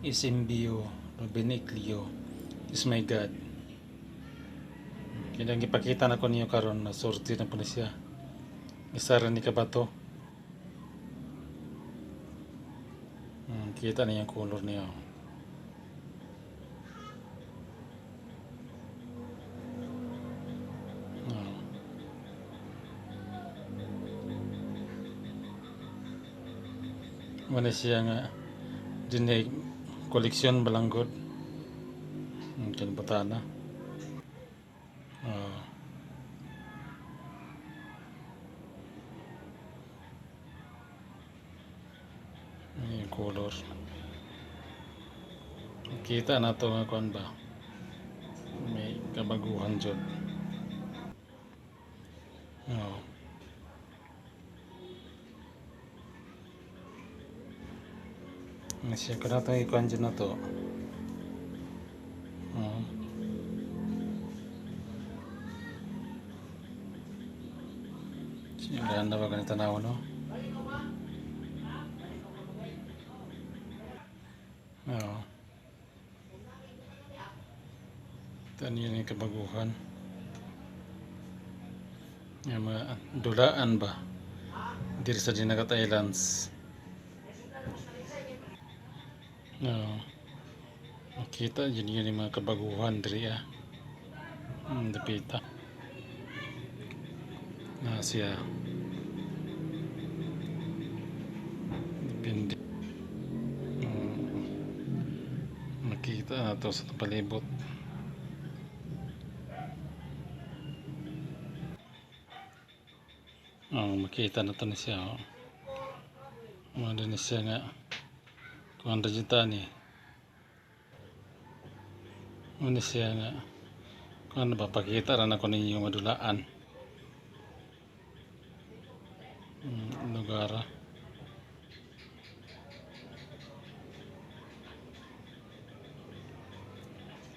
SMBO Ruben Ecleo is my God. Kaya gipakita na ko ninyo karon na sorti na po ni siya. Isa ra ni ka bato. Kita niyo ang color niya. Oh. Muna siya nga dinhi koleksyon balanggod. Kini butana. Oh. Yung color. Kita na to nga kuan ba. May kabaguhan jud. Oh. Siya ko na itong ikuan dyan na to. Oh. Siya ganda ba ganito tanaw, no? Oo. Ito yun yung kabaguhan. Yung mga dulaan ba? Diri sa Dinagat Islands. Oo. Makita yun yun yung mga kabaguhan diri ah. Dapita. Na siya. Depende. Makita na to sa palibot. Oh, makita na to ni siya. Oh. Mga ni siya nga. Kung ang dyan ni. Ano siya nga. Kung ano ba, pakita rin ako ninyo madulaan. Lugar.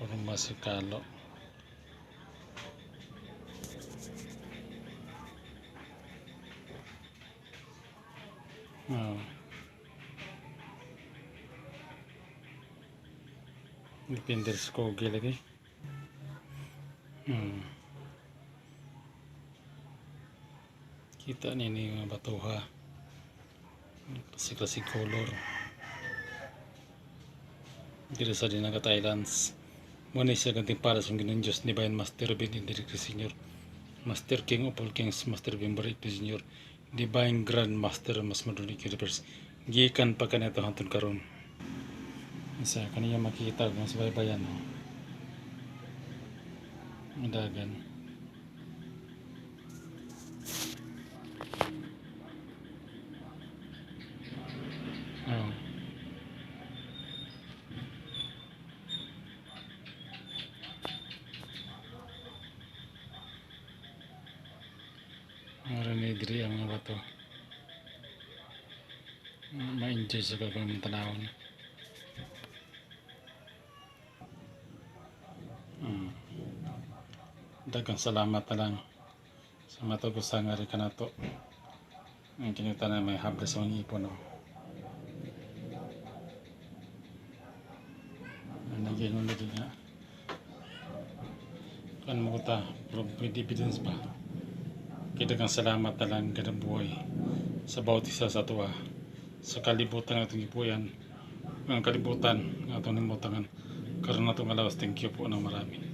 Puro masikalo. Oh. Depende sa kogi lagi. Kita nini mga batuha. Klase-klase color. Diri sa Dinagat Islands. Muna siya ganting para sa Ginoong Diyos ni Bayan Master Ben Enrique Senior. Master King of all Kings, Master Ben Enrique Senior. Divine Grand Master Mas Madulik Universe. Gikan pa kanito hantun karon. Isa kaniya makita kung sa baybayan, no? Ang dagan. Oh. Meron ni diri ang mga bato. Ma-enjoy sa kagawin tanawon. Daghang salamat na lang sa matag usa nga rin kanato. Ang kinita na may hable sa mga ipon. No? Ang lagi nga. Kan mo ta, pero may dividends pa. Kaya daghang salamat na lang ganang buhay sa bawat isa sa tuwa. Sa kalibutan nga atong gipuyan, ang kalibutan nga atong nimutangan. Karon natong alawas, thank you po ng marami.